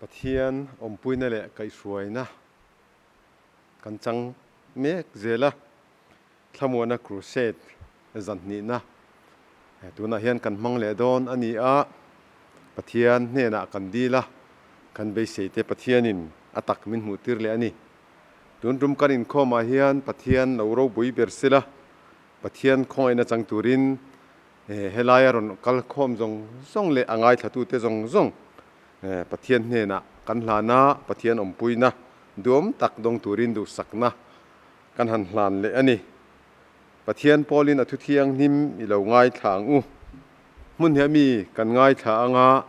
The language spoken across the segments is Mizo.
Pathian awmpuina leh kaihhruaina kan chang mek zel a, Thlamuana Crusade zan hnihna tunah hian kan hmang leh dawn a ni a, Pathian hnenah kan dil a, kan beisei te Pathianin a tak min hmuh tir leh a ni. Tun tum kan inkhawmah hian Pathian lo ropui ber sila, Pathian khawngaihna chang turin helaia rawn kal khawm zawng zawng leh a ngaithlatute zawng zawng Pathian hnenah kan hlan a, Pathian awmpuina duhawm tak dawng turin duhsakna kan han hlan leh a ni. Pathian pawlin a thuthianghlim i lo ngaithla ang u. Hmun hi a mi kan ngaithla anga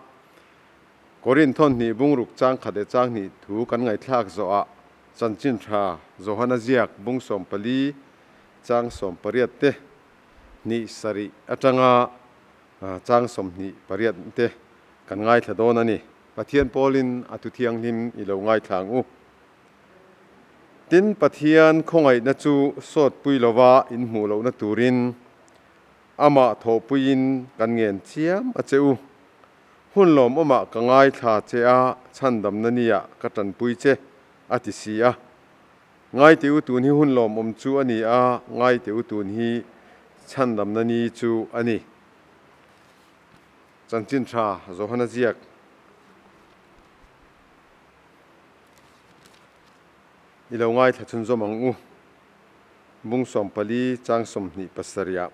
Korinth thawnhnih bungruk chang khat leh chang hnih thu kan ngaihthlak zawhah chanchin tha Johana ziak bung 14 chang 18 te hnih sarih atanga chang 28 te kan ngaithla dawn a ni. Pathian pawlin a thuthianghlim i lo ngaithla ang u. Tin, Pathian khawngaihna chu sawtpui lova inhmuh lohna turin amah thawhpuiin kan ngen chiam a che u. Hun lawmawmah ka ngaithla che a, chhandamna nia ka tanpui che, a ti si a. Ngaite u tun hi hun lawmawm chu a ni a, ngaite u tun hi chhandamna ni chu a ni. Chanchin tha Johana ziak. I lo ngaithla chhunzawm ang u. Bung 14 chang 27 ah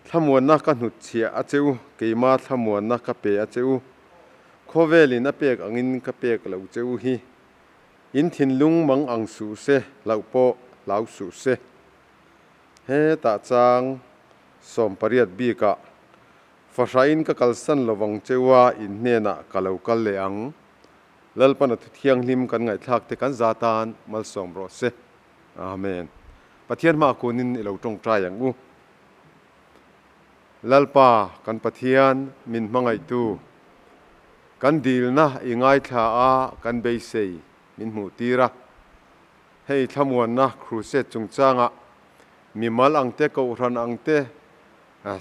Thlamuanna ka hnutchhiah a che u, keima thlamuanna ka pe a che u. Khawvelin a pek angin ka pek lo che u hi. In thinlung mang ang suh se, hlauh pawh hlau suh se. Hetah chang 18 bikah Fahrain ka kalsan lovang che u a, in hnenah ka lo kal leh ang. Lalpan a thu thianghlim kan ngaihthlak te kan za tan malsawm rawh se. Amen. Pathian hma kunin i lo tawngtai ang u. Lalpa kan Pathian min hmangaihtu, kan dilna i ngaithla a, kan beisei min hmuh tir a. Hei thlamuanna crusade chungchangah mimal ang te, kohhran ang te,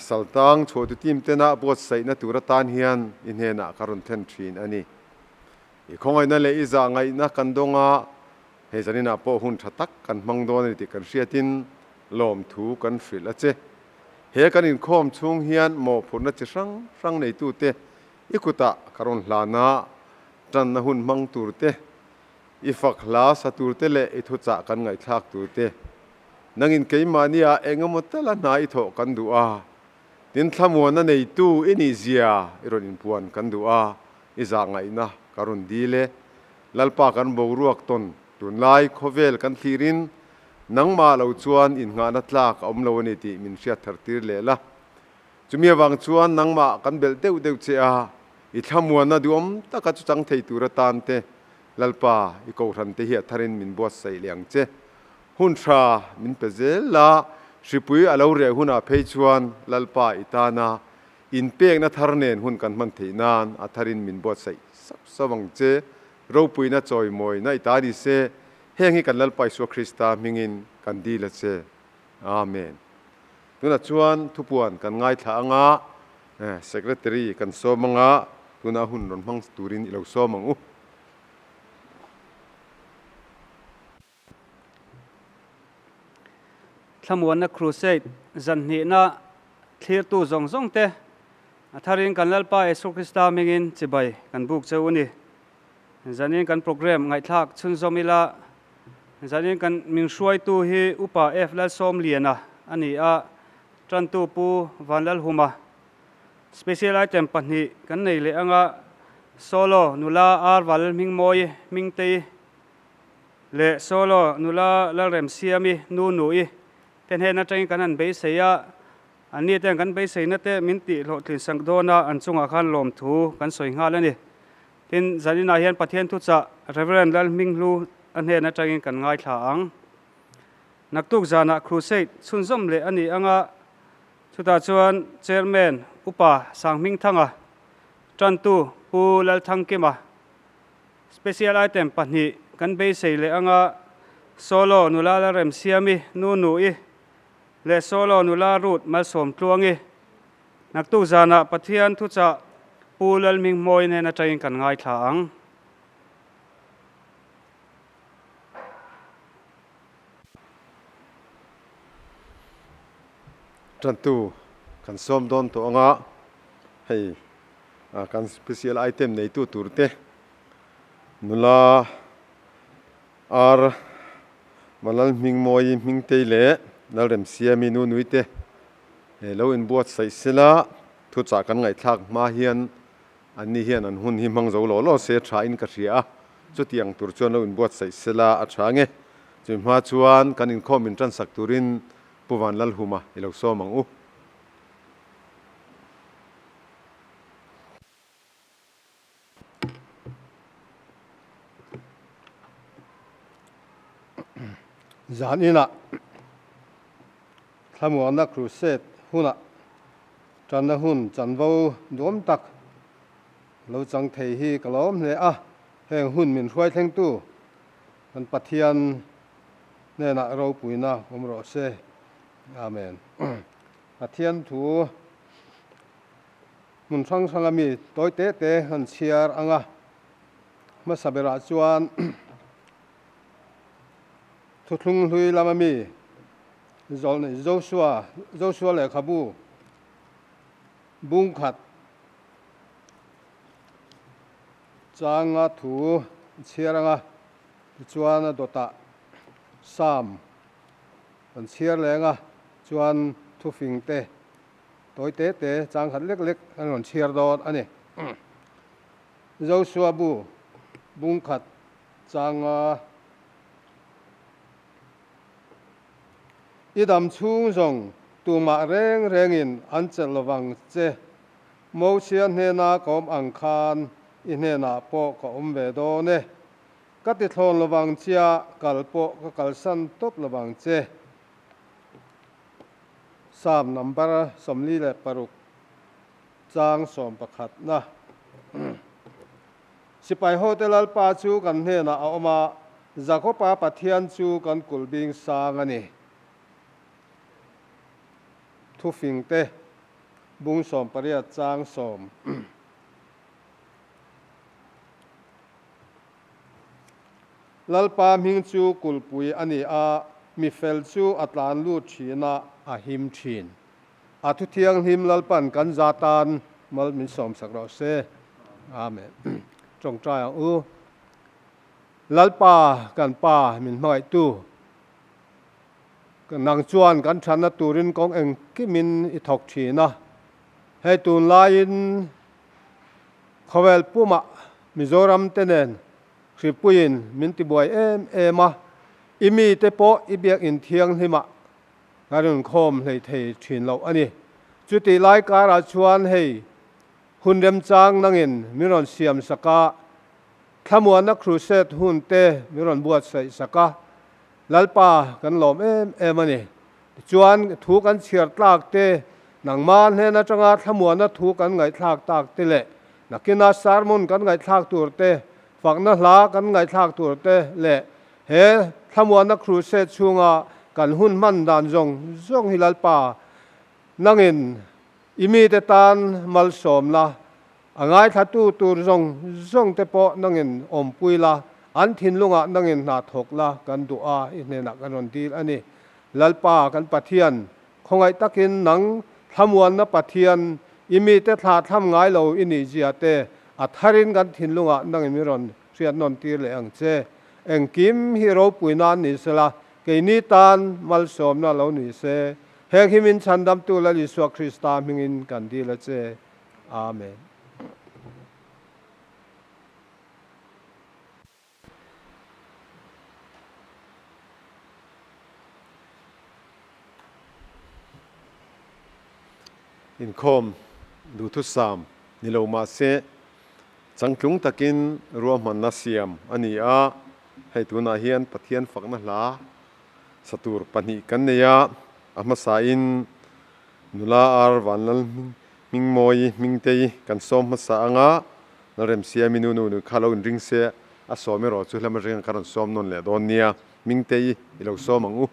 Saltang chhuahtu team tena buatsaihna tur atan hian i hnenah ka rawn thlen thin a ni. I khawngaihna leh i zahngaihna kan dawng a, hei zaninah pawh hun tha tak kan hmang dawn a ni tih kan hriatin lawmthu kan hrilh a che. He kan inkhawm chhung hian mawhphurhna chi hrang hrang neitute i kutah ka rawn hlan a, tanna hun hmang turte, i fak hla sa turte leh i thuchah kan ngaihthlak turte Nangin keimahni ah eng emaw tala hna i thawh kan duh a, tin thlamuanna neitu i nih zia i rawn inpuan kan duh a, i zahngaihna ka rawn dil e. Lalpa kan boruak tawn tunlai khawvel kan thlirin nangmah lo chuan innghahna tlak a awm lo a ni tih min hriat thar tir leh la. Chumi avang chuan nangmah kan belh deuh deuh che a, i thlamuanna duhawm taka chu chang thei tur atan te Lalpa i kohhran te hi a tharin min buatsaih leh ang che. Hun tha min pe zel la, hripui a lo reh hunah phei chuan Lalpa i tana inpekna thar nen hun kan hman theih nan a tharin min buatsaih sauh sauh ang che. Ropuina chawimawina i ta ni se, heng hi kan Lalpa Isua Krista hmingin kan dil a che. Amen. Tunah chuan thupuan kan ngaithla anga, Secretary kan sawm anga, tunah hun rawn hmang turin i lo sawm ang u. Thlamuanna Crusade zan hnihna thlirtu zawng zawng te a tharin kan Lalpa Jesu Krista hmingin chibai kan buk cheu a ni. Zanin kan program ngaihthlak chhunzawm ila, zanin kan min hruaitu hi Upa F Lalsawmliana a ni a, tantu Pu Vanlalhuma. Special item pahnih kan nei leh anga, Solo nula R Valhmingmawi Hmingtei leh Solo nula Lalremsiami nu nui te hnen atangin kan han beisei a, anni ten kan beiseina te min tih hlawhtlin sak dawn a, an chungah khan lawmthu kan sawi nghal a ni. Tin, zaninah hian Pathian thuchah Rev. Lalhminghlu a hnen atangin kan ngaithla ang. Naktuk zanah Crusade chhunzawm leh a ni anga, chutah chuan Chairman Upa Sanghmingthanga, Tantu Pu Lalthangkima, Special item pahnih kan beisei leh anga Solo nula Lalremsiami nu nu-i leh Solo nula Ruth Malsawmtluangi naktuk zanah Pathian thuchah Pu Lalhminghmawi nen atangin kan ngaithla ang. Tantu kan sawm dawn tawh anga hei kan special item neitu tur te nula Ar Malal Hmingmawi Hmingtei leh Lalremsiami Nunui te lo inbuatsaih sela thuchah kan ngaihthlak hma hian anni hian an hun hi hmang zo law law se tha in ka hria a, chutiang tur chuan lo inbuatsaih sela a tha nge. Chumi hma chuan kan inkhawm intansak turin Pu Vanlalhuma i lo sawm ang u. Zan inah Thlamuanna Crusade hunah tanna hun chanvo duam tak lo chang thei hi ka lawm hle a, heng hun min hruai thlengtu kan Pathian hnenah ropuina awm rawh se. Amen. Pathian thu hmun hrang hranga mi tawi te te han chhiar ang a, hmasa berah chuan thuthlung hlui lama mi zawlnei Joshua, Joshua lehkhabu bung khat changa thu chhiar ang a, tichuan a dawtah Psalm kan chhiar leng a, chuan thufing te Tawi te te chang khat lek lek an rawn chhiar dawn a ni. Joshua bu bung khat changa i dam chhung zawng tumah reng rengin an chelh lovang che. Mosia hnena ka awm ang khan i hnenah pawh ka awm ve dawn e. Ka ti thlawn lovang chia kal pawh ka kalsan tawp lovang che. Psalm number 46 chang 11 na. Sipai hote Lalpa chu kan hnenah a awm a, Jakopa Pathian chu kan kulh bing sang a ni. Thufingte bung 18 chang 10. Lalpa hming chu kulhpui a ni a, mi fel chu a tlan lut thin a, a him thin. A thu thianghlim Lalpan kan za tan mal min sawmsak rawh se. Amen. Tawngtai ang u. Lalpa kan Pa min hmangaihtu, nang chuan kan thatna turin kawng engkimin i thawk thin a. Hei tunlaiin khawvel pumah Mizoram te nen Hripuiin min tibuai em em a, i mite pawh i biakinn thianghlimah ka rinkhawm hlei thei thin loh a ni. Chutih lai karah chuan hei hun remchang nangin min rawn siam sak a, Thlamuanna Crusade hun te min rawn buatsaih sak a, Lalpa kan lawm em em a ni. Tichuan thu kan chhiar tlak te, nangmah hnen atanga thlamuanna thu kan ngaihthlak tak te leh nakina sermon kan ngaihthlak tur te, fakna hla kan ngaihthlak tur te leh he thlamuanna crusade chhunga kan hun hman dan zawng zawng hi Lalpa nangin i mite tan malsawmna A ngaithlatu tur zawng zawng te pawh nangin awmpui la, an thinlungah nangin hna thawk la kan duh a, i hnenah kan rawn dil a ni. Lalpa kan Pathian, khawngaih takin nang thlamuanna Pathian, i mite thlah thlam ngai lo i nih zia te a tharin kan thinlungah nangin min rawn hriat nawn tir leh ang che. Engkim hi ropui nan ni sela, keini tan malsawmna lo ni se. Heng hi min chhandamtu Lal Isua Krista hmingin kan dil a che. Amen. Inkhawm duhthusam ni lo mah se changtlung takin ruahmanna siam a ni a, hei tunah hian Pathian fakna hla sa tur pahnih kan nei a, a hmasain Nula Ar Vanlal Hmingmawi Hmingtei kan sawm hmasa anga Lalremsiami nu nu kha lo inring se a sawm erawh chu hlama ringa ka rawn sawm nawn leh dawn nia. Hmingtei i lo sawm ang u.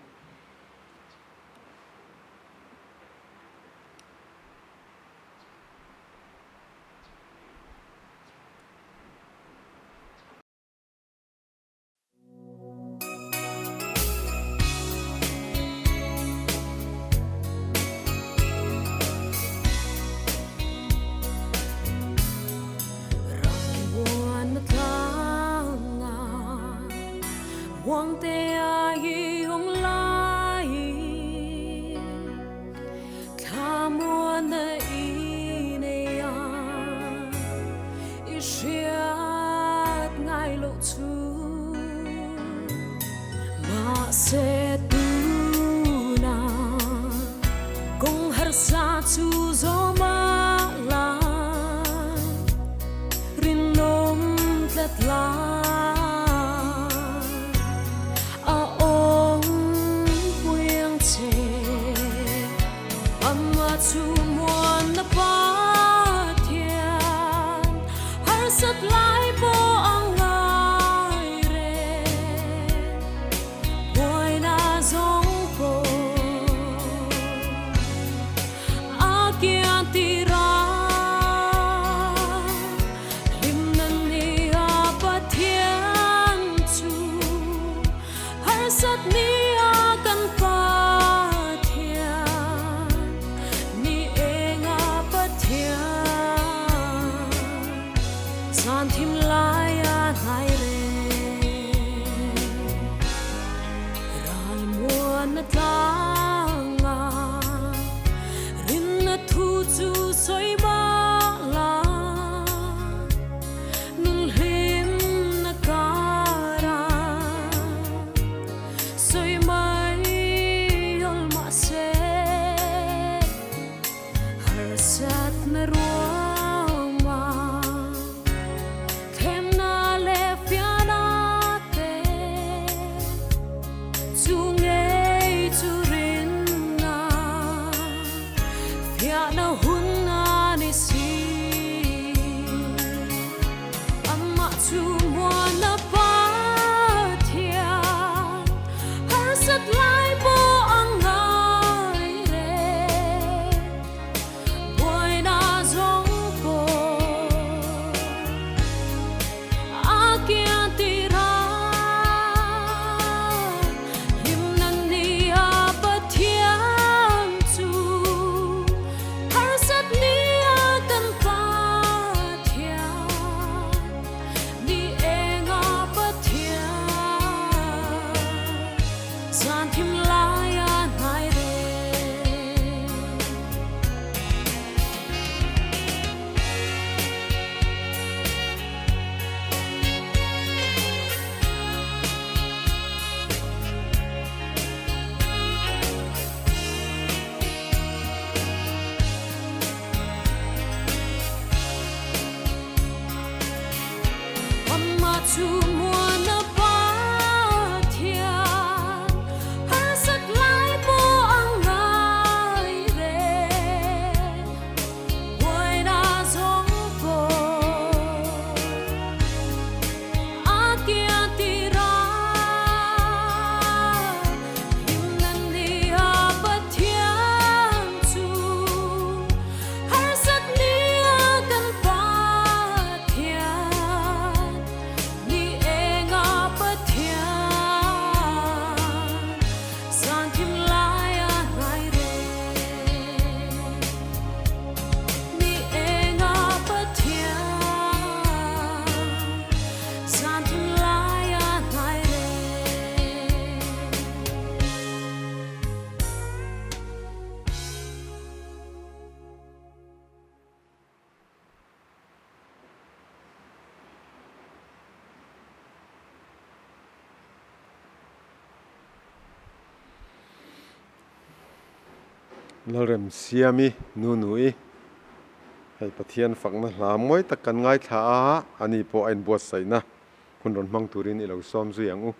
Muana i nei a, i hriat ngai loh chu. Mahse tuna kawng harsa chu zawm a la, rinawm tlat la a awm pui ang che. Ama chu muanna Pathian, harsat lai pawh a ngai reng, buaina zawng pawh a kian tir a, hlimna ni a Pathian chu harsat ni a kan Pathian, ni enga Pathian, zan thim laia hnai reng, ral muanna tlanga rinna thu chu sawi bala, nun hlimna kara sawi mai awl mahse harsatna ruama themna leh fiahna te chu ngei chu rinna fiahna hun a ni si. Amah chu muanna Pathian, harsat lai pawh a ngai reng, buaina zawng pawh a kian tir a, hlimna ni a Pathian chu harsat ni a kan Pathian, ni enga Pathian, zan thim laia hnai reng. Amah chu muanna Pathian, harsat lai pawh a ngai reng, buaina zawng pawh a kian tir a, hlimna ni a Pathian chu harsat ni a kan Pathian, ni enga Pathian, zan thim laia hnai reng, ni enga Pathian, zan thim laia hnai reng. Lalremsiami Nunui, Hei Pathian fakna hla mawi tak kan ngaithla a, ani pawh a inbuatsaihna hun rawn hmang turin i lo sawm zui ang u.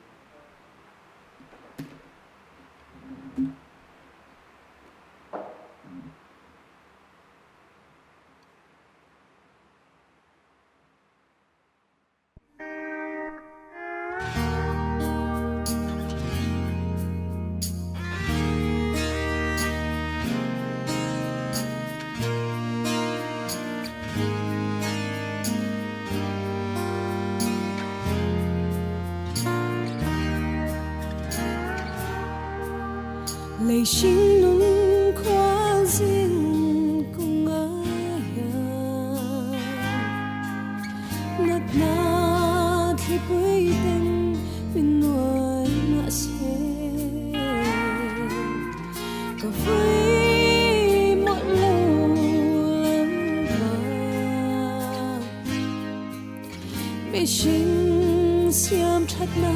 Mihring siam thatna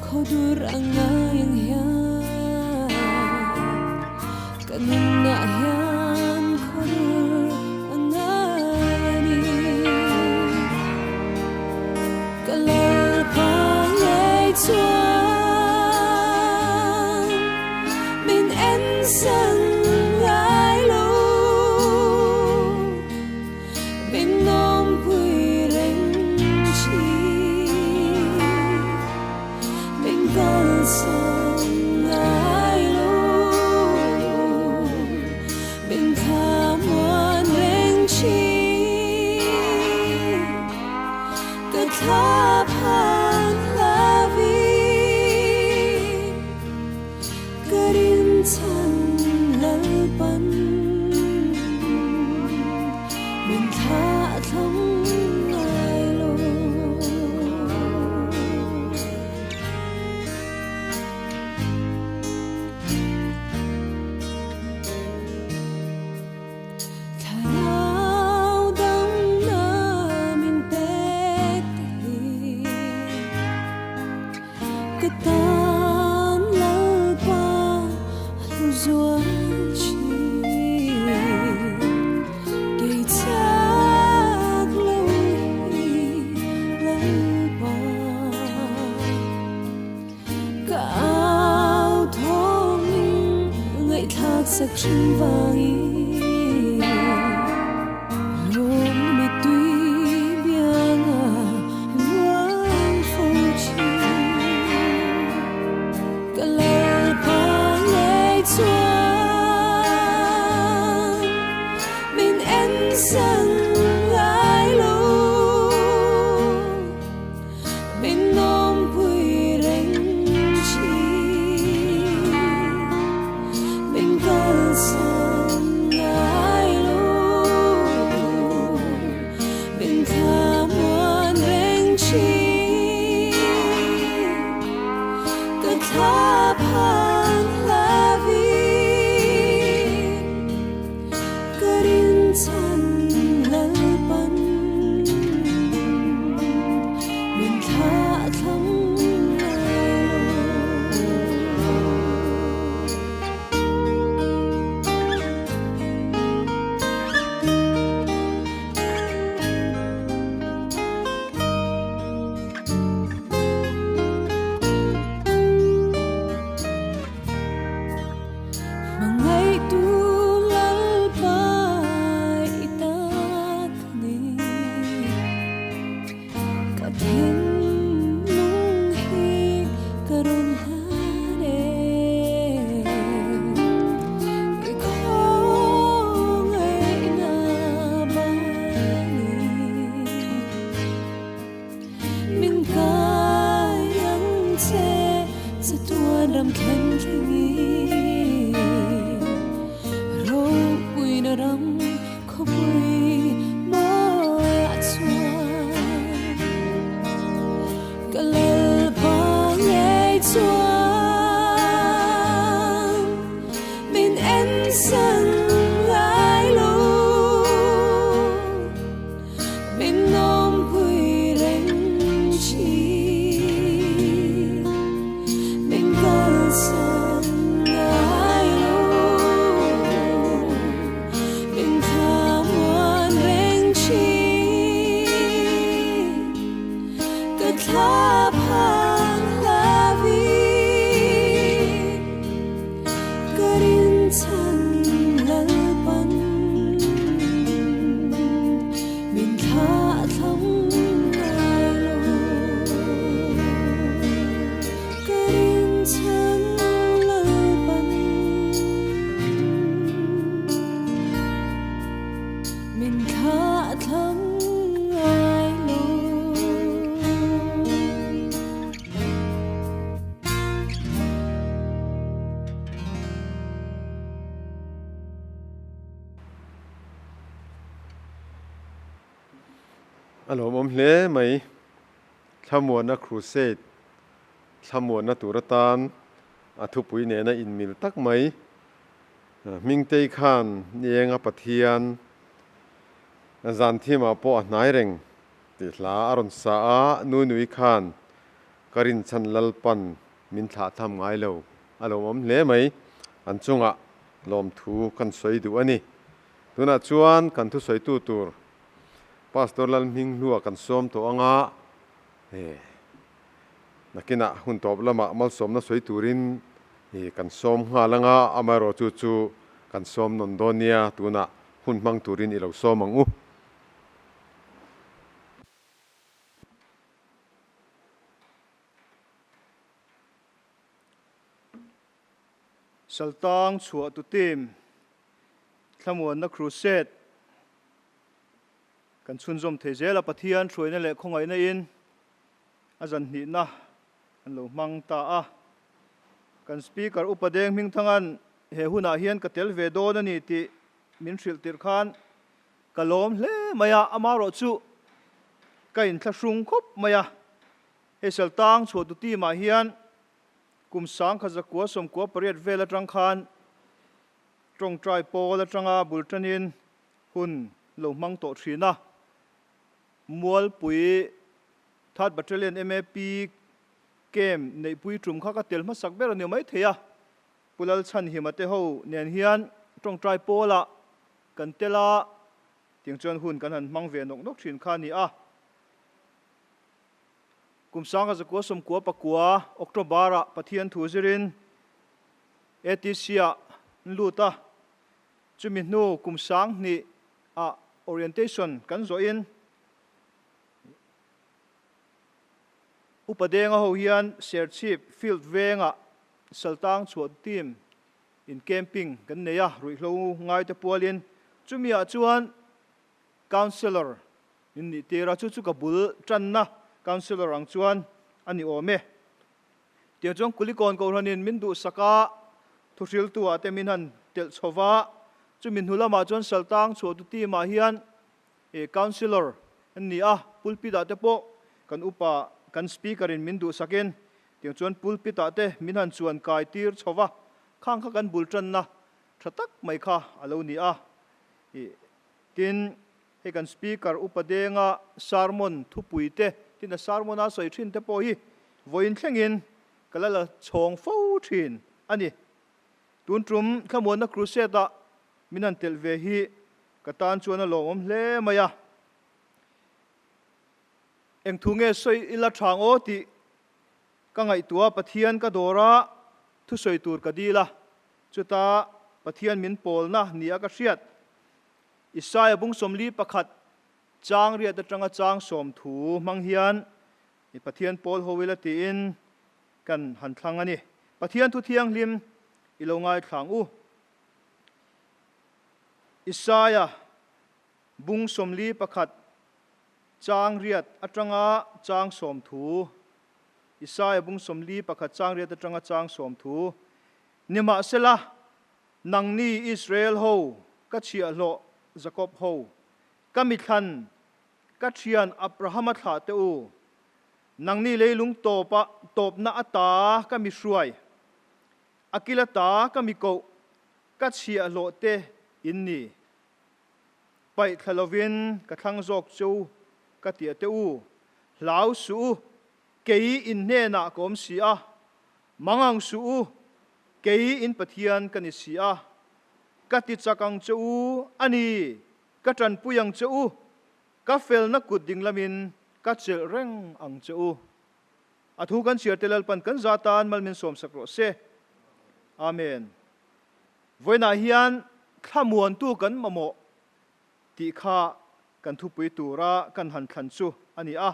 khaw dur a ngai ang hian ka nunah hian khaw dur a ngai a ni. Ka Lalpa ngei chuan min en san ngai lo. Min awmpui reng thin, min kalsan ngai lo, min thlamuan reng thin, ka thlaphan hlavi, ka rinchhan Lalpan. Min thlah thlam ngai lo. Thlarau damna min pek te hi ka tan Lalpa a hlu zual thin. Kei chak lo hi Lalpa ka au thawngin ngaihthlak sak thin vangin lawm mittui bianga luang fo thin. Ka Lalpa ngei chuan min en san ngai lo, min awmpui reng thin, min kalsan ngai lo, min thlamuan reng thin, ka thlaphan hlavi, ka rinchhan Lalpan min thlah thlam ngai lo. Hmangaihtu Lalpa i tak ni, ka thinlung hi ka rawn hlan e. I khawngaihna bangin min kai ang che chatuan ram thleng thlengin, ropuina ram khawpui mawiah chuan ka Lalpa ngei chuan min en san ngai lo, min awmpui reng thin, min kalsan ngai lo, min thlamuan reng thin, ka thlaphan hlavi, ka rinchhan Lalpan min thlah thlam ngai lo, ka rinchhan Lalpan min thlah thlam ngai lo. A lawmawm hle mai. Thlamuanna Crusade, thlamuanna tur atan a thupui nena inmil tak mai. Hmingtei khan Nienga Pathian zan thimah pawh a hnai reng. Tih hla a rawn sa a, Nunui khan ka rinchhan Lalpan min thlah tham ngai lo, a lawmawm hle mai, an chungah lawmthu kan sawi duh a ni. Tunah chuan kan thusawitu tur Pastor Lalhminghlua kan sawm tawh ang a, nakinah hun tawp lamah malsawmna sawi turin kan sawm nghal ang a, amaherawhchu chu kan sawm nawn dawn nia, tunah hun hmang turin i lo sawm ang u. Saltang chhuah tu team Thlamuanna Crusade kan chhunzawm thei zel a, Pathian hruaina leh khawngaihna in a zan hnihna an lo hmang ta a. Kan Speaker Upa Deng Hmingthanga'n he hunah hian ka tel ve dawn a ni tih min hrilh tirh khan Ka lawm hle mai a, amarawh chu ka inthlahrung khawp mai a. Hei Saltang chhuahtu team ah hian kum 1998 vel atang khan tawngtai pawl atanga bul tanin hun lo hmang tawh thin a. Mualpui Third Battalion MAP camp neihpui tum kha ka tel hmasak ber a ni mai thei a. Pu Lalchhanhima te ho nen hian tawngtai pawlah Kan tel a, tiang chuan hun kan han hmang ve nawk nawk thin kha a ni a. Kum 1999 October-ah Pathian thu zirin ATC-ah an lut a, chumi hnu kum 2000 ah orientation kan zawhin Upa Denga ho hian Serchhip Field vengah Saltang chhuah team In camping kan nei a, ruihhlo ngaite pualin chumi ah chuan councellor in nih tir a, chu chu ka bul tanna councellor ang chuan a ni awm e. Tiang chuan Kulikawn Kohhranin min duhsak a, thuhriltu ah te min han telh chho va, chumi hnu lamah chuan Saltang chhuahtu team ah hian councellor an ni a, pulpit ah te pawh kan upa kan speaker in min duhsakin Tiang chuan pulpit ah te min han chuan kai tir chho va, khang kha kan bul tanna tha tak mai kha a lo ni a. Ih, tin, hei kan Speaker Upa Denga sermon thupui te, tin a sermon a sawi thin te pawh hi vawiin thlengin ka la la chhawng fo thin a ni. Tun tum Thlamuanna Crusade ah min han telh ve hi ka tan chuan a lawmawm hle mai a. Eng thu nge sawi ila tha ang aw tih ka ngaihtuah a, Pathian ka dawr a, thusawi tur ka dil a, chuta Pathian min pawlna ni a ka hriat. Isaia bung 41 chang riat atanga chang 30 hmang hian Pathian pawl ho ila tiin kan han thlang a ni. Pathian thu thianghlim i lo ngaithlang u. Isaia bung 41 Chang riat atanga chang 30, Isaia bung 41 chang riat atanga chang 30, Nimahsela, nangni Israel ho, ka chhiahhlawh Jakob ho, ka mithlan, ka thian Abrahama thlah te u, nangni leilung tawpa tawpna ata ka mi hruai, a kil ata ka mi koh, ka chhiahhlawh te in ni. Paih thla lovin ka thlang zawk che u, ka ti a te u. Hlau suh u, kei in hnenah ka awm si a. Mangang suh u, kei in Pathian ka ni si a. Ka ti chak ang che u, a ni, ka tanpui ang che u, ka felna kut ding lamin ka chelh reng ang che u. A thu kan chhiar te Lalpan kan za tan mal min sawmsak rawh se. Amen. Vawiinah hian thlamuantu kan mamawh tih kha kan thupui tura kan han thlan chu a ni a.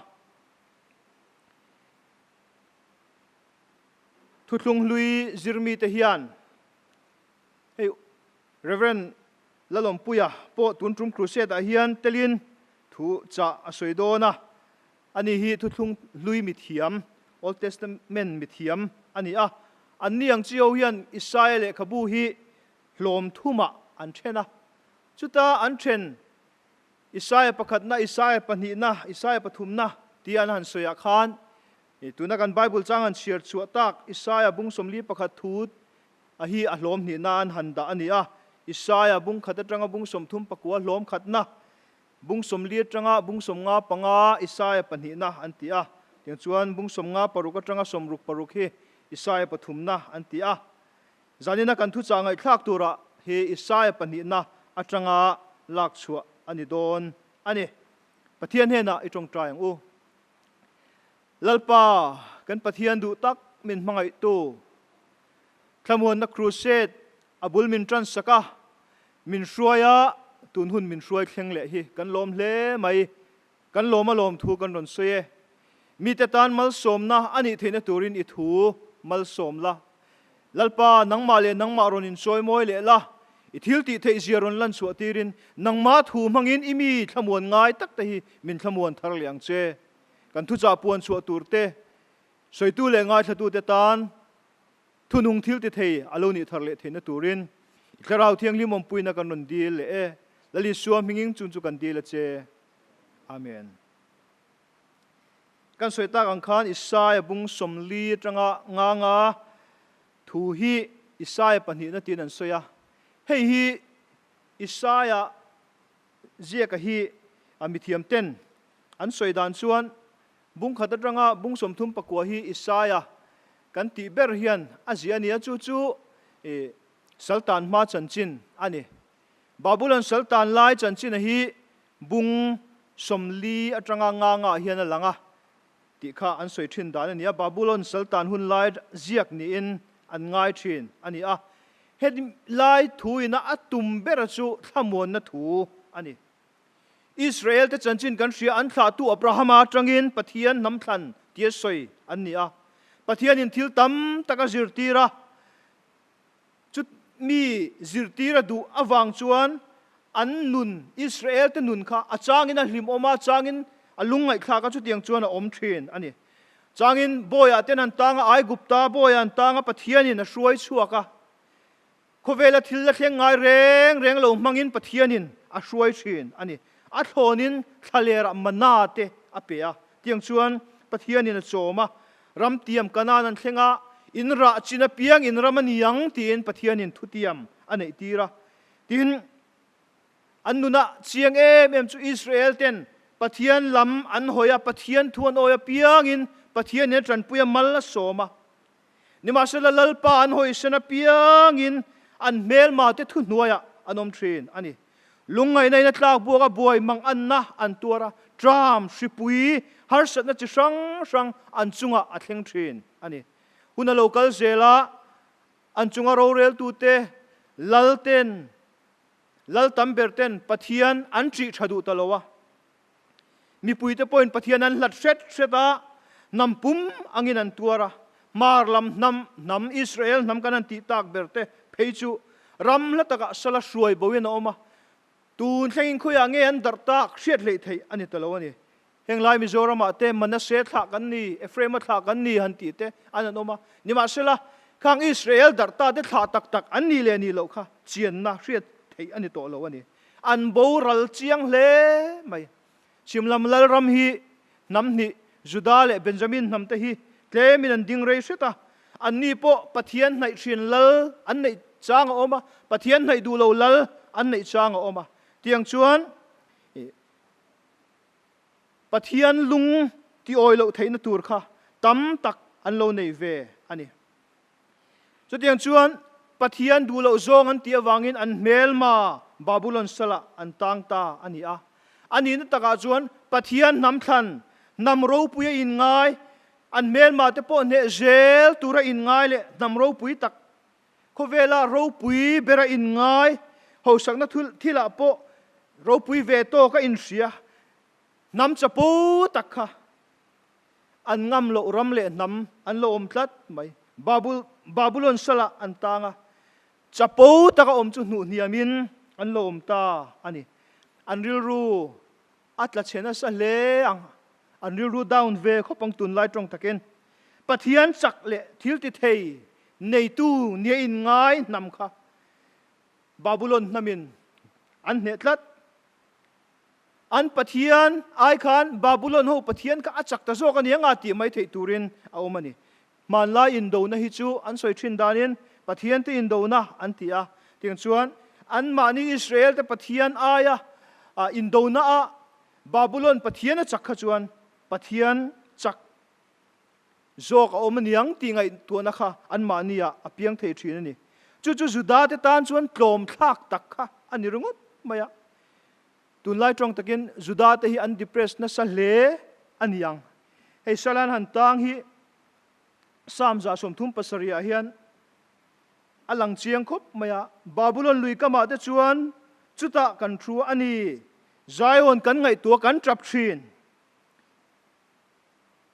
Thuthlung hlui zirmite hian hei Rev. Lalawmpuia pawh tun tum Crusade-ah hian telin thu chah a sawi dawn a. Ani hi thuthlung hlui mithiam, Old Testament mithiam a ni a. Anni ang chiho hian Isaia lehkhabu hi hlawm thumah an then a. Chuta an then Isaia pakhatna, Isaia pahnihna, Isaia pathumna tia an han sawiah khan tuna kan Bible chang han chhiar chhuah tak Isaia bung 41 thu a hi a hlawm hnihna an han dah a ni a. Isaia bung khat atanga bung 39 hlawm khatna. Bung 40 atanga bung 55 Isaia pahnihna an ti a. Tiang chuan bung 56 atanga 66 hi Isaia pathumna an ti a. Zanina kan thuchah ngaihthlak turah hi Isaia pahnihna atanga lak chhuah a ni dawn a ni. Pathian hnenah i tawngtai ang u. Lalpa, kan Pathian duh tak min hmangaihtu, Thlamuanna Crusade a bul min tan sak a, min hruai a, tun hun min hruai thleng leh hi kan lawm hle mai. Kan lawm a lawm thu kan rawn sawi e. Mite tan malsawmna a nih theihna turin i thu malsawm la. Lalpa, nangmah leh nangmah rawn inchawi mawi leh la, i thil tih theih zia rawn lan chhuah tirin nangmah thu hmangin i mi thlamuan ngai tak te hi min thlamuan thar leh ang che. Kan thuchah puan chhuah tur te, sawitu leh ngaithlatute tan thunung thil ti thei a lo nih thar leh theihna turin i Thlarau Thianghlim awmpuina kan rawn dil leh e. Lal Isua hminging chung chu kan dil a che. Amen. Kan sawi tak ang khan Isaia bung 40 atanga nganga thu hi Isaia pahnihna tiin an sawi a. Hei hi Isaia ziaka hi a mithiam ten an sawi dan chuan bung khat atanga bung 34 hi Isaia kan tih ber hian a ziah a ni a, chu chu Saltan hma chanchin a ni. Babulon Saltan lai chanchina hi bung 40 atanga nga ngah hian a lang a tih kha an sawi thin dan a ni a. Babulon Saltan hun lai ziak niin an ngai thin a ni a. Heti lai thuina a tum bera chu thlamuanna thu a ni. Israel te chanchin kan hria an thlahtu Abrahama atangin Pathian hnam thlan tia sawi an ni a. Pathianin thil tam tak a zirtir a. Chu mi zirtir a duh avang chuan an nun, Israel te nun kha a changin a hlimawm a, a changin a lungngaihthlak a, chutiang chuan a awm thin a ni. Changin bawiah ten an tang a, Aigupta bawiah an tang a, Pathianin a hruai chhuak a. Khawvela thil la thleng ngai reng reng lo hmangin Pathianin a hruai thin a ni. A thlawnin thlalerah mana te a pe a, tiang chuan Pathianin a chawm a, ram tiam Kanaan an thleng a, in rah chin apiang in ram a ni ang tiin Pathianin thutiam a neih tir a. Tin, an nunah chiang em em chu Israel ten Pathian lam an hawi a, Pathian thu an awi apiangin Pathianin a tanpui a, mal a sawm a. Nimahsela Lalpa an hawisan apiangin an hmelma te thuhnuaiah an awm thin a ni. Lungngaihna in a tlak buak a, buai mang anna an tuar a, tram, hripui, harsatna chi hrang hrang an chungah a thleng thin a ni. Hun a lo kal zel a, an chunga roreltute, lal ten, lal tam ber ten Pathian an ṭih ṭha duh ta lo a. Mipuite pawhin Pathian an hlat hret hret a, hnam pum angin an tuar a. Hmar lam hnam, hnam Israel hnam kan han tih tak ber te phei chu ram hla takah sala hruai boin a awm a, tun thlengin khawiah nge an darh tak hriat hleih theih a ni ta lo a ni. Heng lai Mizoramah te Manasseh thlah kan ni, Ephraim-a thlah kan ni han tih te an an awm a. Nimahsela, khang Israel darh ta te thlah tak tak an nih leh nih loh kha chianna hriat theih a ni tawh lo a ni. An boral chiang hle mai. Chhimlam Lalram hi hnam hnih, Juda leh Benjamin hnamte hi tlemin an ding rei hret a. Anni pawh Pathian hnaih thin lal an neih chang a awm a, Pathian hnaih duh lo lal an neih chang a awm a. Tiang chuan Pathian lung tiawi loh theihna tur kha tam tak an lo nei ve a ni. Chutiang chuan Pathian duh loh zawng an tih avangin an hmelma Babulon salah an tang ta a ni a. A nihna takah chuan Pathian hnam thlan, hnam ropui a inngai, an hmelma te pawh hneh zel tura inngai leh hnam ropui tak, khawvela ropui bera inngai, hausakna thilah pawh ropui ve tawk a inhria, hnam chapo tak kha An ngam loh ram leh hnam an lo awm tlat mai. Babul, Babulon salah an tang a, chapo taka awm chu hnuh hniamin an lo awm ta a ni. An rilru a tla chhe nasa hle ang, an rilru down ve khawp ang tunlai tawng takin. Pathian chak leh thil ti thei neitu nia inngai hnam kha Babulon hnamin an hneh tlat. An Pathian ai khan Babulon ho Pathian kha a chak ta zawk a ni anga tih mai theih turin a awm a ni. Hmanlai indona hi chu an sawi thin danin Pathian te indona an ti a, tiang chuan anmahni Israel te Pathian aia Indona ah Babulon Pathian a chak kha chuan Pathian chak zawk a awm aniang tih ngaihtuahna kha anmahni ah a piang thei thin a ni. Chu chu Juda te tan chuan tlawm thlak tak kha a ni ringawt mai a. Tunlai tawng takin Juda te hi an depress nasa hle a ni ang. Hei Salan han tang hi Psalm 37 ah hian a lang chiang khawp mai a. Babulon lui kamah te chuan chutah kan thu a ni. Zion kan ngaihtuah kan tap thin.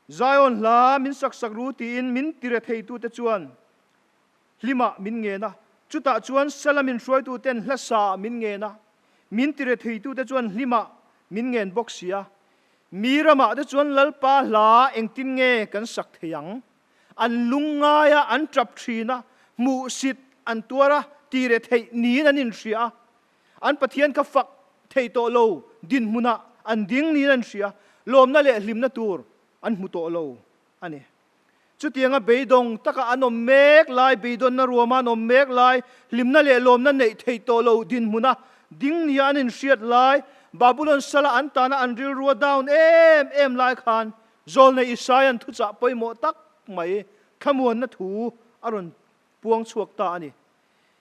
Zion hla min sak sak ru tiin min tire theitute chuan hlimah min ngen a. Chutah chuan Salamin hruaituten hla sa min ngen a. Min tire theitute chuan hlimah min ngen bawk si a. Mi ramah te chuan Lalpa hla engtin nge kan sak thei ang? An lung ngai a, an tap thin a, hmuhsit an tuar a, tire theih niin an inhria a. An Pathian kha fak thei tawh lo dinhmunah an ding niin an hria, lawmna leh hlimna tur an hmu tawh lo a ni. Chutianga beidawng taka an awm mek lai, beidawnna ruama an awm mek lai, hlimna leh lawmna neih theih tawh lo dinhmuna ding nia an inhriat lai, Babulon sala an tana an rilrua down em em lai khan Zawlnei Isaia'n thuchah pawimawh tak mai thlamuanna thu a rawn puang chhuak ta a ni.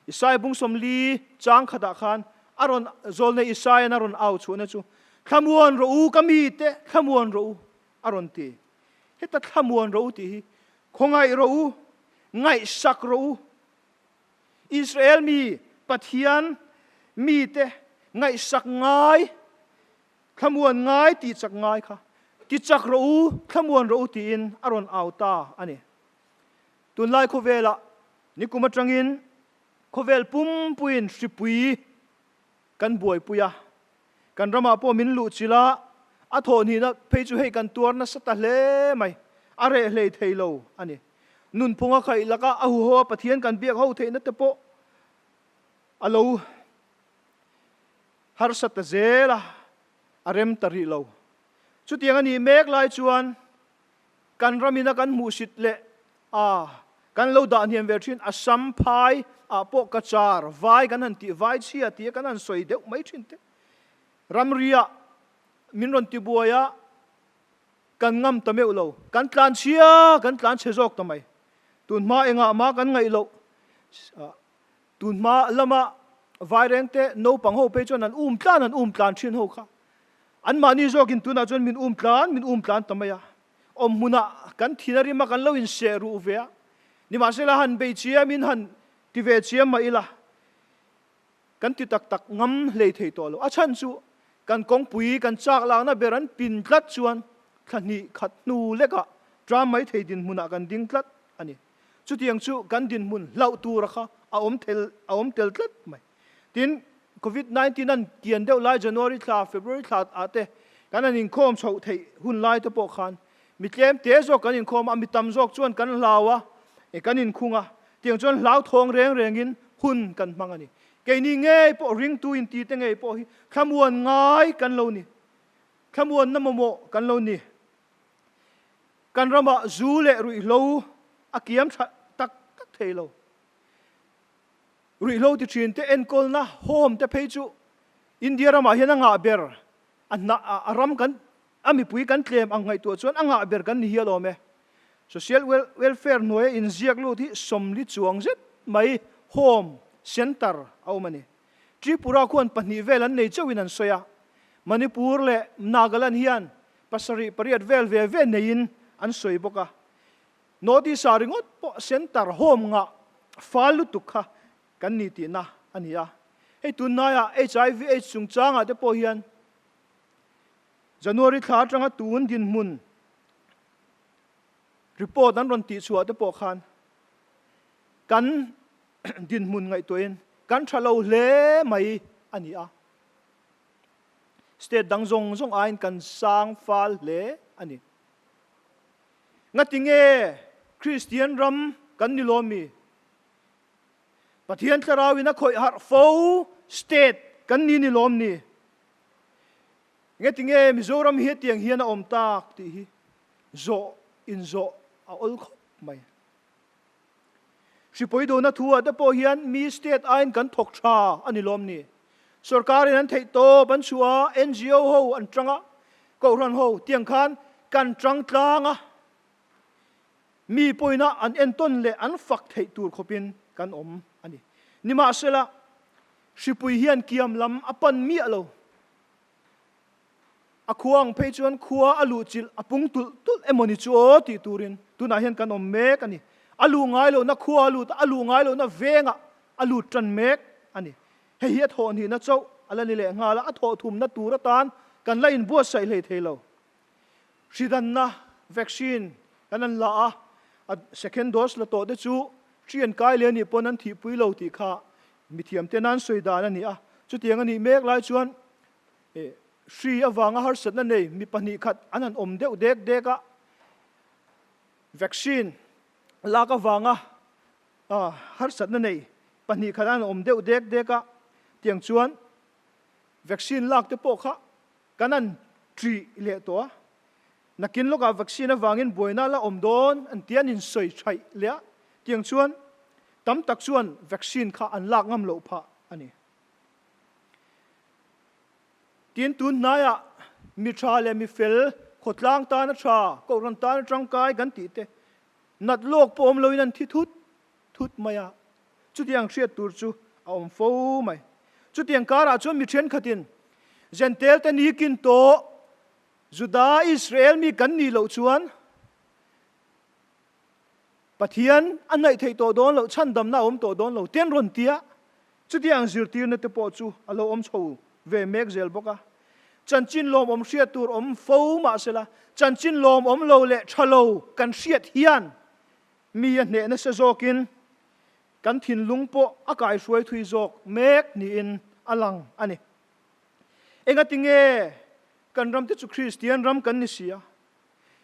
Isaiah bung 40 chang khatah khan a rawn Zawlnei Isaia'n a rawn au chhuahna chu, Thlamuan rawh u ka mite, thlamuan rawh u, a rawn ti. Heta thlamuan rawh u tih hi khawngaih rawh u, ngaihsak rawh u. Israel mi Pathian mite ngaihsak ngai, thlamuan ngai tih chak ngai kha ti chak rawh u, thlamuan rawh u tiin a rawn au ta a ni. Tunlai khawvelah nikum atangin khawvel pumpuiin hripui kan buaipui a, kan ramah pawh min luh chilh a, a thawhhnihna phei chu hei kan tuar nasa ta hle mai, a reh hlei thei lo a ni. Nunphunga khaih laka a huho a Pathian kan biak ho theihna te pawh a lo harsa ta zel a, a rem ta rih lo. Chutiang a nih mek lai chuan kan ramina kan hmuhsit leh a kan lo dah hniam ve thin Assam phai ah pawh ka char vai kan han tih vai chhia tia kan han sawi deuh mai thin te. Ramri ah min rawn ti buai a, kan ngam ta meuh lo. Kan tlan chhia, kan tlan chhe zawk ta mai. Tun hma engah mah kan ngaih loh. Tun hma lama vairengte naupang ho phei chuan an um tlan an um tlan thin ho kha. Anmahni zawkin tunah chuan min um tlan min um tlan ta mai a. Awm hmunah kan thin a rim a kan lo inseh ruh ve a. Nimahsela han bei chiamin han ti ve chiam mah ila kan ti tak tak ngam hlei thei tawh lo. A chhan chu kan kawngpui kan chak lakna ber an pin tlat chuan thla hnih khat hnu lekah tram mai thei dinhmunah kan ding tlat a ni. Chutiang chu kan dinhmun hlauh tura kha a awm tel a awm tel tlat mai. Tin, Covid 19 an kian deuh lai January thla, February thla ah te kan han inkhawm chhoh theih hun lai te pawh khan mi tlem te zawk kan inkhawm a, mi tam zawk chuan kan hlau a, e kan inkhung a, tiang chuan hlauthawng reng rengin hun kan hmang a ni. Keini ngei pawh ringtu inti te ngei pawh hi thlamuan ngai kan lo ni. Thlamuanna mamawh kan lo ni. Kan ramah zu leh ruihhlo a kiam tha tak tak thei lo. Ruihhlo ti thin te enkawlna home te phei chu India ramah hian a ngah ber, a hna a ram kan a mipui kan tlem ang ngaihtuah chuan a ngah ber kan ni hial awm e. Social welfare hnuaia inziak lut hi 40 chuang zet mai home center a awm a ni. Tripura khuan pahnih vel an nei chauhin an sawi a, Manipur leh Nagaland hian Pasarih pariat vel ve ve neiin an sawi bawk a, North East ah ringawt pawh center home ngah fal lutuk kha kan ni tihna a ni a. Hei tunlaiah HIV AIDS chungchangah te pawh hian January thla atanga tun dinhmun report an rawn tihchhuah te pawh khan kan dinhmun ngaihtuahin kan tha lo hle mai a ni a. State dang zawng zawng aiin kan sang fal hle a ni. Ngati nge Kristian ram kan ni lawm mi? Pathian thlarauin a khawih harh fo state kan ni ni lawm ni? Ngati nge Mizoram hi hetiang hian a awm tak tih hi zawh inzawh a awl khawp mai. Hripui duhna thu ah te pawh hian mi state aiin kan thawk tha a ni lawm ni? Sorkarin an theih tawp an chhuah a, NGO ho an tang a, Kohhran ho tiang khan kan tang tlang a, mi pawina an entawn leh an fak theih tur khawpin kan awm a ni. Nimahsela, hripui hian kiam lam a pan miah lo. A khua ang phei chuan khua a luh chilh a pung tulh tulh emaw ni chu aw tih turin tunah hian kan awm mek a ni. A luh ngai lohna khua a lut a, a luh ngai lohna vengah a lut tan mek a ni. Hei hi a thawh hnihna chauh a la ni leh nghal a, a thawh thumna tur atan kan la inbuatsaih hlei thei lo. Hridanna, vaccine, kan an la a, a second dose la tawh te chu hri an kai leh a nih pawn an thihpui lo tih kha mithiamte nan sawi dan a ni a. Chutiang a nih mek lai chuan Hri avanga harsatna nei mi 2 khat an han awm deuh dek dek a, vaccine lak avanga harsatna nei 2 khat an han awm deuh dek dek a, tiang chuan vaccine lak te pawh kha kan han ṭih leh tawh a, nakin lawkah vaccine avangin buaina la awm dawn an tia an insawi ṭhaih leh a, tiang chuan tam tak chuan vaccine kha an lak ngam loh phah a ni. Tin, tun hnaiah mi tha leh mi fel, khawtlang tana tha, kohhran tana tangkai kan tih te, nat lawk pawh awm loin an thi thut thut mai a, chutiang hriat tur chu a awm fo mai. Chutiang karah chuan mi thenkhatin Jentail te ni kin tawh Juda Israel mi kan nih loh chuan Pathian a hnaih theih tawh dawn loh, chhandamna a awm tawh dawn lo, ten rawn tia chutiang zirtirna te pawh chu a lo awm chho ve mek zel bawk a. Chanchin lawmawm hriat tur awm fo mahsela, chanchin lawmawm lo leh tha lo kan hriat hian mi a hneh nasa zawkin kan thinlung pawh a kaihruai thui zawk mek niin a lang a ni. Engatinge kan ramte chu Kristian ram kan ni si a?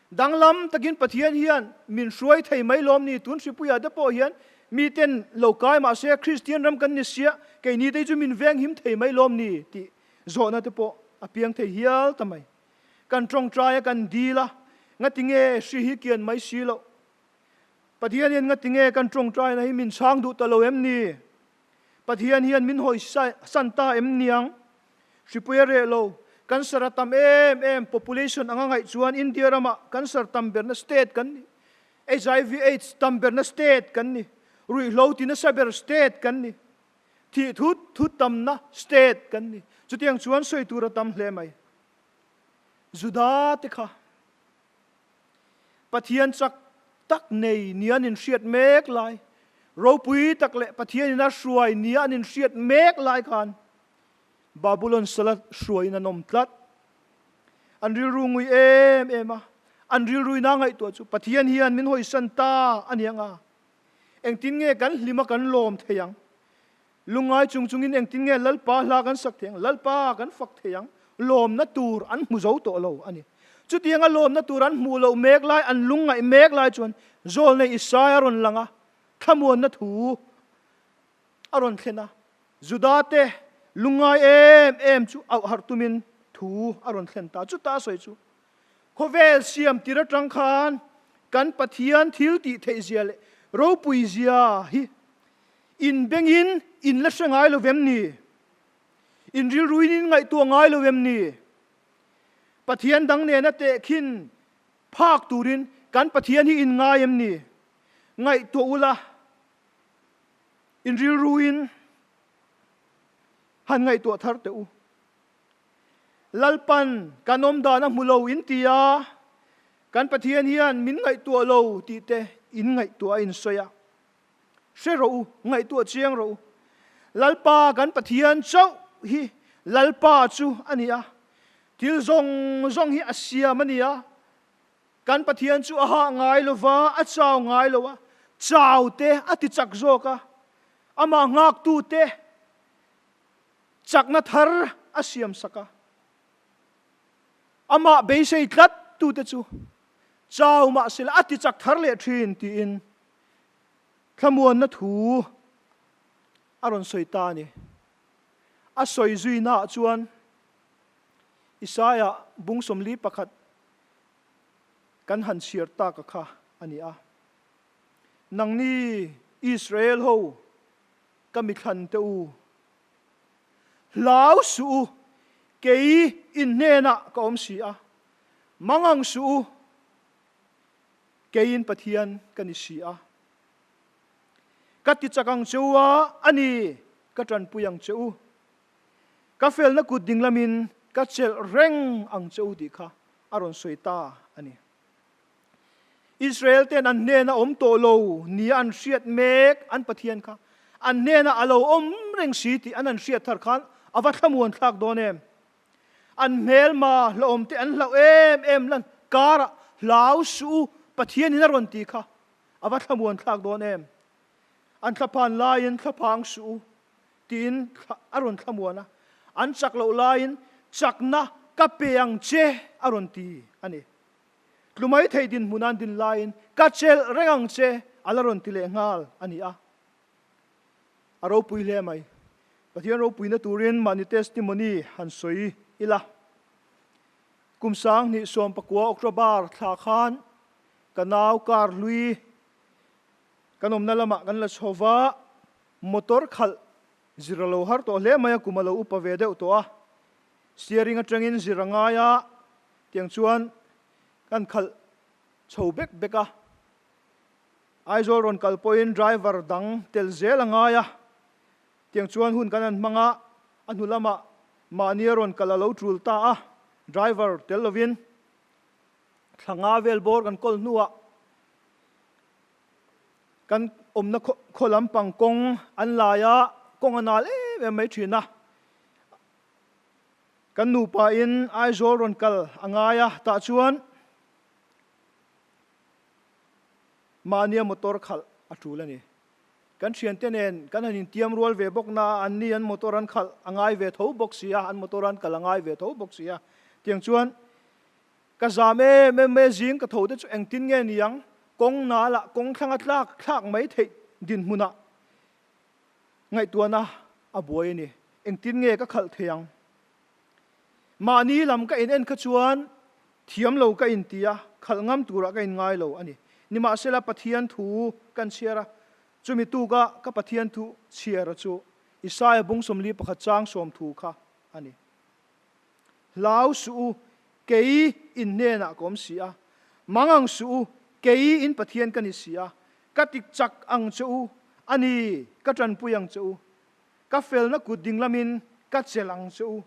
Danglam takin Pathian hian min hruai thei mai lawm ni? Tun hripuiah te pawh hian miten lo kai mah se Kristian ram kan ni sia, keini te chu min venghim thei mai lawm ni? tih zawhna te pawh a piang thei hial ta mai. Kan tawngtai a, kan dil a, ngatinge hri hi kian mai si loh? Pathian hian ngatinge kan tawngtaina hi min chhang duh ta lo em ni? Pathian hian min hawi san ta em niang? Hripui a reh lo. Cancer a tam em em. Population anga ngaih chuan India ramah cancer tam berna state kan ni. HIV AIDS tam berna state kan ni. Ruihhlo ti nasa ber state kan ni. Thih thut thut tamna state kan ni. Chutiang chuan sawi tur a tam hle mai. Juda te kha Pathian chak tak nei nia an inhriat mek lai, ropui tak leh Pathianin a hruai nia an inhriat mek lai khan Babulon sala hruaiin an awm tlat. An rilru ngui em em a, an rilruina ngaihtuah chu Pathian hian min hawisan ta a ni ang a, engtin nge kan hlim a kan lawm thei ang? Lungngai chung chungin engtin nge Lalpa hla kan sak thei ang? Lalpa kan fak thei ang? Lawmna tur an hmu zo tawh lo a ni. Chutianga lawmna tur an hmuh loh mek lai, an lungngaih mek lai chuan Zawlnei Isaia a rawn lang a, thlamuanna thu a rawn thlen a. Judate lungngai em em chu auh harh tumin thu a rawn thlen ta. Chuta a sawi chu, Khawvel siam tir atang khan kan Pathian thil tih theih zia leh ropui zia hi In bengin in la hre ngai lo vem ni? In rilruin in ngaihtuah ngai lo vem ni? Pathian dang nena tehkhin phak turin kan Pathian hi in ngai em ni? Ngaihtuah ula, in rilruin han ngaihtuah thar teh u. Lalpan kan awm dan a hmu lo in ti a, kan Pathian hian min ngaihtuah lo tih te in ngaihtuah a in sawi a. Hre rawh u, ngaihtuah chiang rawh u. Lalpa kan Pathian chauh hi Lalpa chu a ni a, thil zawng zawng hi a siam a ni a. Kan Pathian chu a hah ngai lo va, a chau ngai lo a, chau te a ti chak zawk a, amah nghaktu te chakna thar a siam sak a. Amah beisei tlat tute chu chau mahsela a ti chak thar leh thin tiin Thlamuanna thu a rawn sawi ta a ni. A sawi zuinaah chuan Isaia bung 41 kan han chhiar tak a kha a ni a. Nangni Israel ho ka mithlan te u. Hlau suh u, kei in hnenah ka awm si a, mangang suh u, keiin Pathian ka ni si a. Ka ti chak ang che u a, a ni, ka tanpui ang che u. Ka felna kut ding lamin ka chelh reng ang che u tih kha a rawn sawi ta a ni. Israel ten an hnena awm tawh lo nia an hriat mek an Pathian kha an hnena a lo awm reng si tih an han hriat thar khan a va thlamuan thlak dawn em? An hmelma hlauhawm te an hlauh em em lan karah hlau suh u Pathianin a rawn ti kha a va thlamuan thlak dawn em? An thlaphan laiin thlaphang suh u tiin a rawn thlamuan a, an chak loh laiin chakna ka pe ang che a rawn ti a ni. Tlu mai thei dinhmun an din laiin ka chelh reng ang che a la rawn ti leh nghal a ni a. A ropui hle mai. Pathian ropuina turin mahni testimony han sawi ila. Kum 2019 October thla khan ka nau kar hlui kan awmna lamah kan la chho va, motor khalh zir a lo har tawh hle mai a, kum a lo upa ve deuh tawh a, steering atangin zir a ngai a, tiang chuan kan khalh chho bek bek a, Aizawl rawn kal pawhin driver dang tel zel a ngai a, tiang chuan hun kan han hmang a, a hnu lamah mahni a rawn kal a lo tul ta a, driver tel lovin thla nga vel bawr kan kawl hnuah Kan awmna khaw lampang kawng an lai a, kawng a nal em em mai thin a. Kan nupa in Aizawl rawn kal a ngai a, tah chuan mahnia motor khalh a tul a ni. Kan thiante nen kan han intiam rual ve bawk na a, anni an motor an khalh a ngai ve tho bawk si a, an motor an kal a ngai ve tho bawk si a. Tiang chuan Ka zam em em mai a zing ka tho te chu engtin nge ni ang? Kawng nal ah kawng thlanga tlak thlak mai theih dinhmunah ngaihtuahna a buai a ni. Engtin nge ka khalh thei ang? Mahni lam ka in en kha chuan thiam lo ka in ti a, khalh ngam turah ka in ngai lo a ni. Nimahsela Pathian thu kan chhiar a, chumi tuka ka Pathian thu chhiar a chu Isaia bung 41 chang 30 kha a ni. Hlau suh u, kei in hnenah ka awm si a. Mang ang suh u, kei in Pathian ka ni si a. Ka tik chak ang che u, a ni, ka tanpui ang che u. Ka felna kut ding lamin ka chelh ang che u.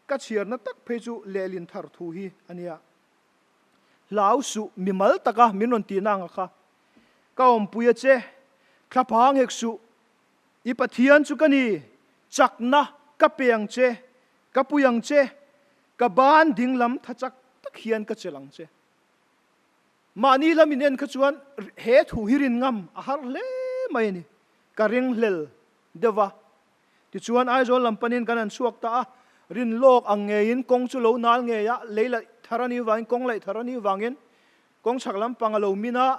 Ka chhiarna tak phei chu lehlin thar thu hi a nia. Hlau suh, mimal taka min rawn tihna anga kha. Ka awmpui a che, thlaphang hek suh, I Pathian chu ka ni, chakna ka pe ang che, ka pui ang che, ka ban ding lam tha chak tak hian ka chelh ang che. Mahni lam in en kha chuan he thu hi rin ngam a har hle mai a ni, ka ring hlel deuh va. Tichuan Aizawl lam panin kan han chhuak ta a, rin lawk ang ngeiin kawng chu lo nal ngei a, lei laih thar a nih vangin, kawng laih thar a nih vangin kawng chhak lampang a lo min a,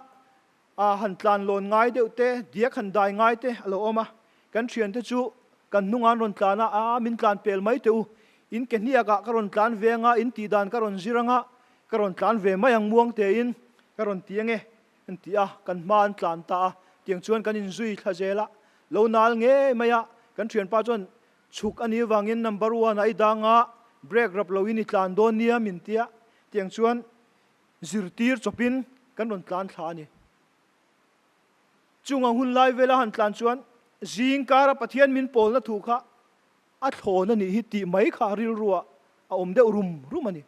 A han tlan lawn ngai deuh te, diak han dai ngai te a lo awm a. Kan thiante chu kan hnungah an rawn tlan a, a min tlan pel mai teh u. In ke hniakah ka rawn tlan ve anga, in tih dan ka rawn zir anga, ka rawn tlan ve mai ang muang tein ka rawn ti ange an ti a, kan hma an tlan ta a. Tiang chuan kan inzui thla zel a, lo nal ngei mai a. Kan thianpa chuan chhuk a nih avangin number one ah i dang a, brake rap loin i tlan dawn nia min ti a. Tiang chuan Zirtir chawpin kan rawn tlan thla a ni. Chunga hun lai vela han tlan chuan zing kara Pathian min pawlna thu kha a thlawn a nih hi tih mai kha rilruah a awm deuh rum rum a ni.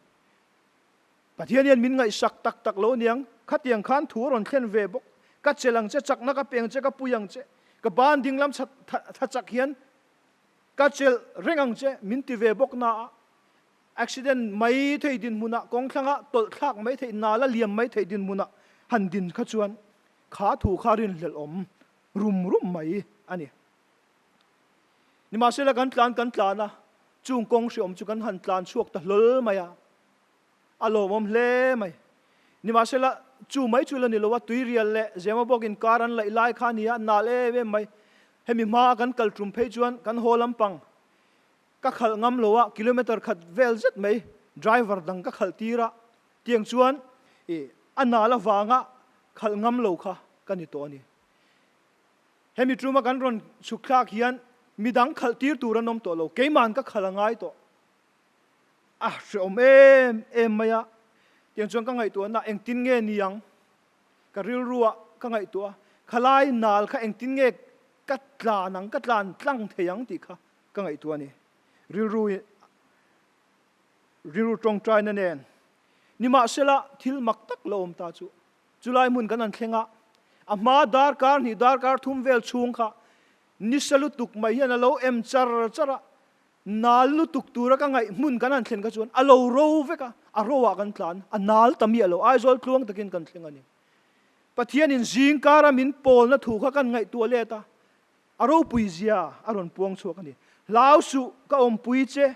Pathian hian min ngaihsak tak tak lo aniang, khatiang khan thu a rawn thlen ve bawk. Ka chelh ang che, chakna ka pe ang che, ka pui ang che, ka ban dinglam tha chak hian ka chelh reng ang che min ti ve bawk na a. Accident mai thei dinhmunah kawng thlangah tawlh thlak mai theih nala liam mai theih dinhmunah han din kha chuan kha thu kha rinhlelh awm rum rum mai a ni. Nimahsela kan tlan kan tlan a, chung kawng hreawm chu kan han tlan chhuak ta hlawl mai a, a lawmawm hle mai. Nimahsela chu mai chu la ni lo a, tuirial leh Zemabawk inkar an laih lai kha a ni a, nal em em mai. Hemi hmaa kan kal tum phei chuan kan haw lampang Ka khalh ngam lo a, kilometer khat vel zet mai driver dang ka khalh tir a, tiang chuan i a nal avanga khalh ngam lo kha ka ni tawh a ni. Hemi tuma kan rawn chhuk thlak hian Midang khalh tir tur an awm tawh lo, keima'n ka khalh a ngai tawh. A hreawm em em mai a, tiang chuan ka ngaihtuahna engtin nge ni ang? Ka rilruah ka ngaihtuah a, khalai nal kha engtin nge ka tlan ang, ka tlan tlang thei ang tih kha ka ngaihtuah a ni. Rilru rilru tawngtaina nen nimahsela thil mak tak la awm ta chu chulai hmun kan han thleng a, a hma darkar hnih darkar thum vel chhung kha nisa lutuk mai hian a lo em char char a, nal lutuk tura ka ngaih hmun kan han thlen kha chuan a lo ro vek a, a ro ah kan tlan, a nal ta miah lo, Aizawl tluang takin kan thleng a ni. Pathianin zingkara min pawlna thu kha kan ngaihtuah let a, a ropui zia a rawn puang chhuak a ni. Hlau suh, ka awmpui che,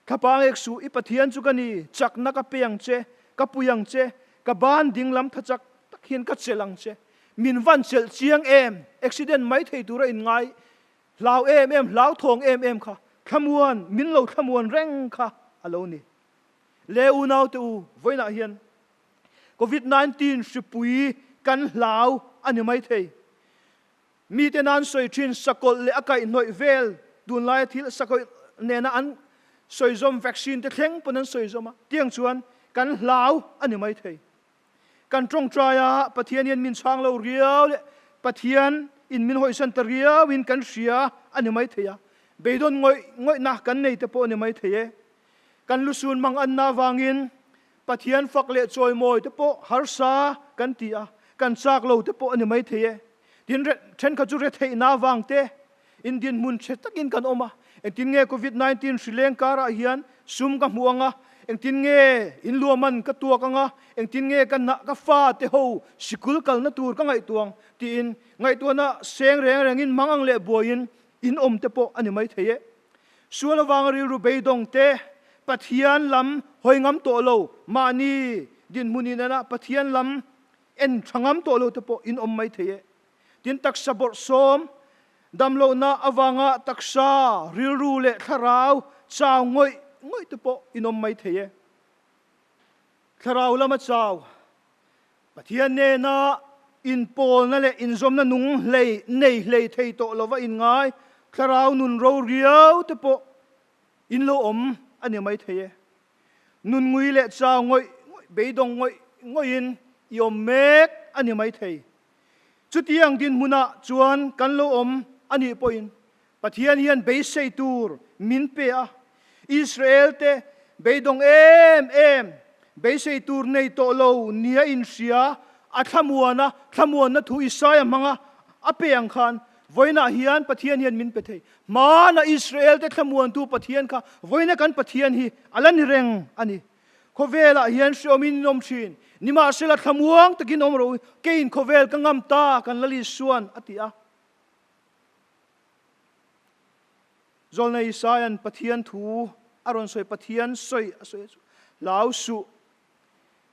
thlapang ek suh, i Pathian chu ka ni, chakna ka pe ang che, ka pui ang che, ka ban dinglam tha chak tak hian ka chelh ang che. Min van chelh chiang em? Accident mai thei tura inngai Hlau em em, hlauthawng em em kha thlamuan, min lo thlamuan reng kha a lo ni. Le unaute u, vawiinah hian Covid 19 hripui kan hlau a ni maithei. Mite nan sawi thin sakawlh leh a kaihhnawih vel tunlaia thil sakawlh nena an sawizawm vaccine te thleng pawn an sawizawm a, tiang chuan kan hlau a ni maithei. Kan tawngtai a, Pathian hian min chhang lo riau leh Pathian in min hawisan ta riau in kan hria a ni mai thei a, beidawn ngawih ngawihna kan nei te pawh a ni mai thei e. Kan lusun mang anna avangin Pathian fak leh chawimawi te pawh harsa kan ti a, kan chak lo te pawh a ni mai thei e. Tin, thenkhat chu retheihna avang te in dinhmun chhe takin kan awm a, engtin nge Covid 19 hrileng karah hian sum ka hmuh anga, engtin nge inluahman ka tuak anga, engtin nge ka na ka fa te ho sikul kalna tur ka ngaihtuang tiin ngaihtuahna seng reng rengin mang ang leh buaiin in awm te pawh a ni mai thei e. Sual avanga rilru beidawng te, Pathian lam hawi ngam tawh lo, mahni dinhmun inana Pathian lam en tha ngam tawh lo te pawh in awm mai thei e. Tin, taksa bawrhsawm, damlohna avanga taksa, rilru leh thlarau chau ngawih ngawih te pawh in awm mai thei e. Thlarau lama chau, Pathian nena inpawlna leh inzawmna nung hlei nei hlei thei tawh lova inngai, thlarau nun ro riau te pawh in lo awm a ni mai thei e. Nun ngui leh chau ngawih ngawih, beidawng ngawih ngawihin i awm mek a ni mai thei. Chutiang dinhmunah chuan kan lo awm a nih pawhin Pathian hian beisei tur min pe a. Israel-te beidawng em em, beisei tur nei tawh lo nia inhria a thlamuana thlamuanna thu Isaia hmanga a pe ang khan vawiinah hian Pathian hian min pe thei. Hmana Israel-te thlamuantu Pathian kha vawiina kan Pathian hi a la ni reng a ni. Khawvelah hian hreawmin in awm thin. Nimahsela thlamuang takin awm rawh u, keiin khawvel ka ngam ta, kan Lal Isuan a ti a. Zawlnei Isaia'n Pathian thu a rawn sawi, Pathian sawi a sawi a chu, Hlau suh,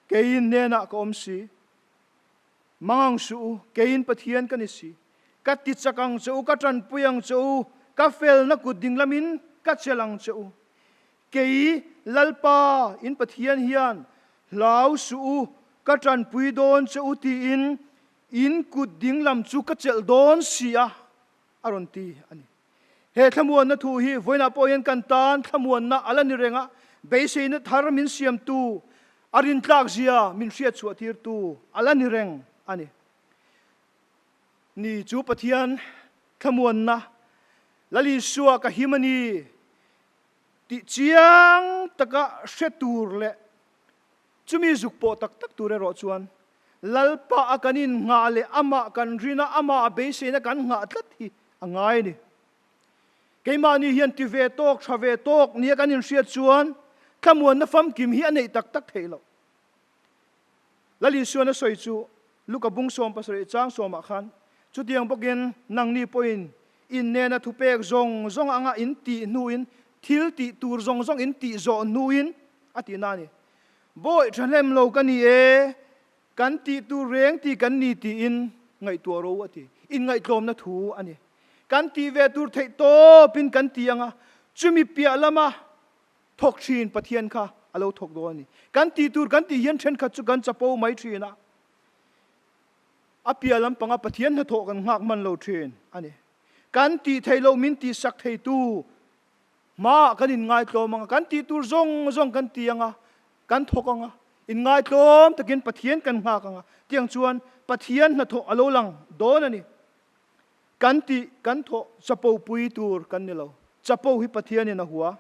keiin hnenah ka awm si. Mangang suh u, keiin Pathian ka ni si. Ka ti chak ang che u, ka tanpui ang che u, ka felna kut ding lamin ka chelh ang che u. Kei Lalpa in Pathian hian hlau suh u, ka tanpui dawn che u tiin in kut ding lam chu ka chelh dawn si a, a rawn ti a ni. He thlamuanna thu hi vawiinah pawh hian kan tan thlamuanna a la ni reng a, beiseina thar min siamtu, a rintlak zia min hriatchhuah tirtu a la ni reng a ni. Ni chu Pathian thlamuanna, Lal Isua ka him a ni tih chiang taka hre tur leh chumi zuk pawh tak tak tur erawh chuan Lalpa a kan innghah leh amah kan rin a, amah a beiseina kan nghah tlat hi a ngai a ni. Keimahni hian ti ve tawk, tha ve tawk nia kan inhriat chuan thlamuanna famkim hi a neih tak tak theih loh. Lal Isuan a sawi chu Luka bung 17 chang sawmah khan, Chutiang bawkin nangni pawhin in nena thupek zawng zawng anga in tih hnuin thil tih tur zawng zawng in tih zawh hnuin a tihna a ni. Bawi thahlem lo ka ni e, kan tih tur reng ti kan ni tiin ngaihtuah ro a ti. Inngaihtlawmna thu a ni. Kan tih ve tur theih tawpin kan ti ang a, chumi piah lama thawk thin Pathian kha a lo thawk dawn a ni. Kan tih tur kan tih hian thenkhat chu kan chapo mai thin a, a piah lampanga Pathian hnathawh kan nghak hman lo thin a ni. Kan tih theih loh min tihsak theitu hmaah kan inngaitlawm ang a, kan tih tur zawng zawng kan ti ang a, kan thawk ang a, inngaitlawm takin Pathian kan nghak ang a, tiang chuan Pathian hnathawh a lo lang dawn a ni. Kan tih kan thawh chapo pui tur kan ni lo. Chapo hi Pathianin a hua.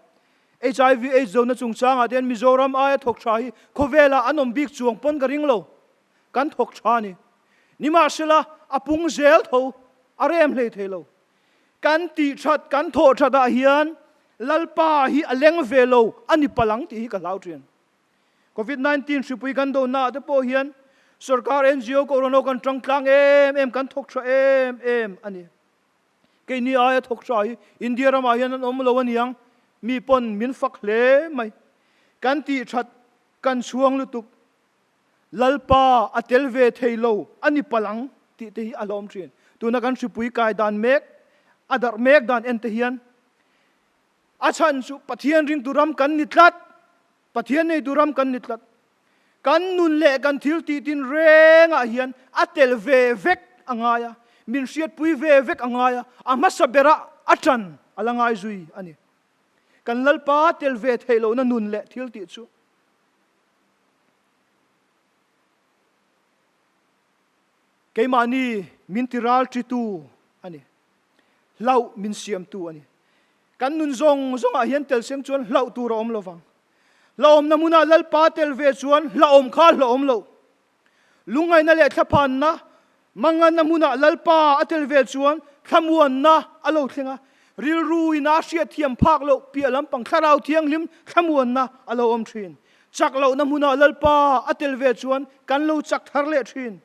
Hiv aids dona chungchangah te hian Mizoram aia thawk tha hi khawvelah an awm bik chuang pawn ka ring lo. Kan thawk tha a ni. Nimahsela a pung zel tho a rem hlei thei lo. Kan tih that kan thawh that ah hian Lalpa hi a leng ve lo a ni palang tih hi ka hlau thin. Covid 19 hripui kan dohna ah te pawh hian sorkar NGO Kohhran ho kan tang tlang em em, kan thawk tha em em a ni. Keini aia thawk tha hi India ramah hian an awm lo a niang, mi pawn min fak hle mai. Kan tih that kan chhuang lutuk, Lalpa a tel ve thei lo a ni palang tih te hi a hlawm thin. Tuna kan hripui kai dan mek, a darh mek dan en te hian A chhan chu Pathian ringtu ram kan ni tlat, Pathian neitu ram kan ni tlat. Kan nun leh kan thil tih tin rengah hian a tel ve vek a ngai a, min hriatpui ve vek a ngai a, a hmasa berah a ṭan a la ngai zui a ni. Kan Lalpa tel ve theih lohna nun leh thil tih chu keimahni min tiralṭitu a ni. Hlauh min siamtu a ni. Kan nun zawng zawngah hian tel seng chuan hlauh tur a awm lo vang. Hlauhawmna hmunah Lalpa tel ve chuan hlauhawm kha hlauhawm lo. Lungngaihna leh thlaphanna, manganna hmunah Lalpa a tel ve chuan thlamuanna a lo thleng a, rilru ina hriatthiam phak loh piah lampang Thlarau Thianghlim thlamuanna a lo awm thin. Chak lohna hmunah Lalpa a tel ve chuan kan lo chak thar leh thin.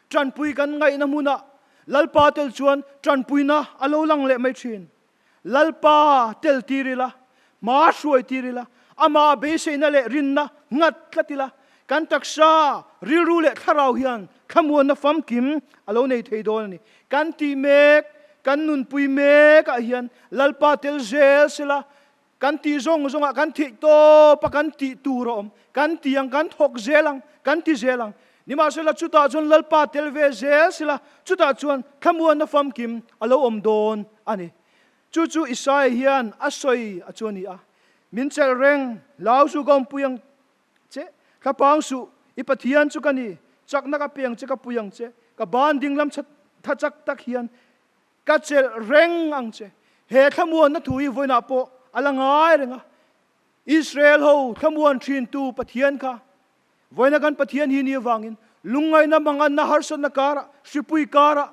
Tanpui kan ngaihna hmunah Lalpa tel chuan tanpuina a lo lang leh mai thin. Lalpa tel tir ila, hma hruai tir ila, amah beiseina leh rinna nghat tlat ila, kan taksa, rilru leh thlarau hian thlamuanna famkim a lo nei thei dawn a ni. Kan tih mek, kan nunpui mekah hian Lalpa tel zel sela, Kan tih zawng zawngah kan theih tawp a, kan tih tur a awm. Kan ti ang, kan thawk zel ang, kan ti zel ang. Nimahsela chutah chuan Lalpa tel ve zel sela, chutah chuan thlamuanna famkim a lo awm dawn a ni. Chu chu Isaia hian a sawi a chu a ni a, Min chelh reng, hlau chu ka awmpui ang che, thlapang suh, i Pathian chu ka ni, chakna ka pe ang che, ka pui ang che, ka ban dinglam tha chak tak hian Ka chelh reng ang che. He thlamuanna thu hi vawiinah pawh a la ngai reng a. Israel ho thlamuan thintu Pathian kha vawiina kan Pathian hi ni avangin lungngaihna manganna harsatna karah, hripui karah,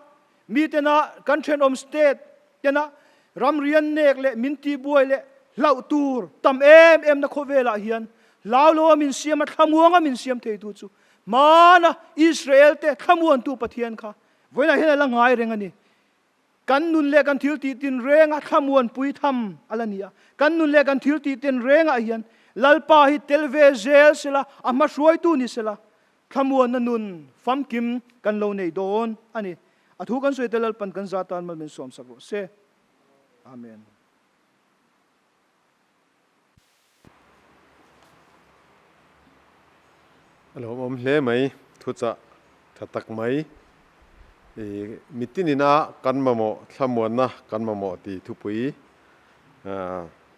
mitena kan thenawm state tena ramrian nek leh min tihbuai leh hlauh tur tam em emna khawvelah hian hlau loa min siam a, thlamuanga min siam theitu chu hmana Israel te thlamuantu Pathian kha Vawiinah hian a la ngai reng a ni. Kan nun leh kan thil tih tin renga thlamuanpui tham a la ni a. Kan nun leh kan thil tih tin rengah hian Lalpa hi tel ve zel sela, a hmahruaitu ni sela, thlamuanna nun famkim kan lo nei dawn a ni. A thu kan sawi te Lalpan kan za tan mal min sawmsak rawh se. Amen. A lawmawm hle mai, thuchah tha tak mai. I mitinina kan mamawh thlamuanna kan mamawh tih thupui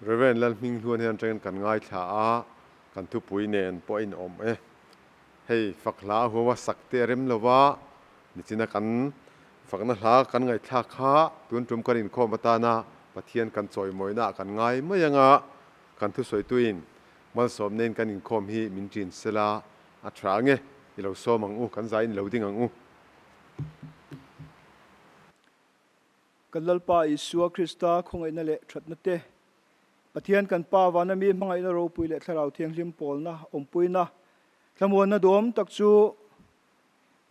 Rev. Lalhminghluan hian atangin kan ngaithla a, kan thupui nen pawh a inawm e. Hei fak hla a huam a, sak te a rem lo va, nichina kan fakna hla kan ngaihthlak kha tun tum kan inkhawm atana Pathian kan chawimawina ah kan ngai mai anga kan thusawituin malsawmna in kan inkhawm hi min ṭin sela a ṭha ange, i lo sawm ang u, kan zai in lo ding ang u. Kan Lalpa Isua Krista khawngaihna leh ṭhatna te, Pathian kan Pa vana mi hmangaihna ropui leh Thlarau Thianghlim pawlna, awmpuina, thlamuanna duhawm tak chu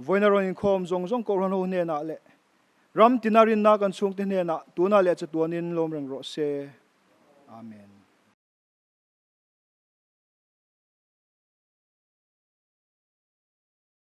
vawiina rawn inkhawm zawng zawng Kohhran ho hnenah leh ram tina rinna kan chhungte hnenah tunah leh chatuanin lawm reng rawh se. Amen.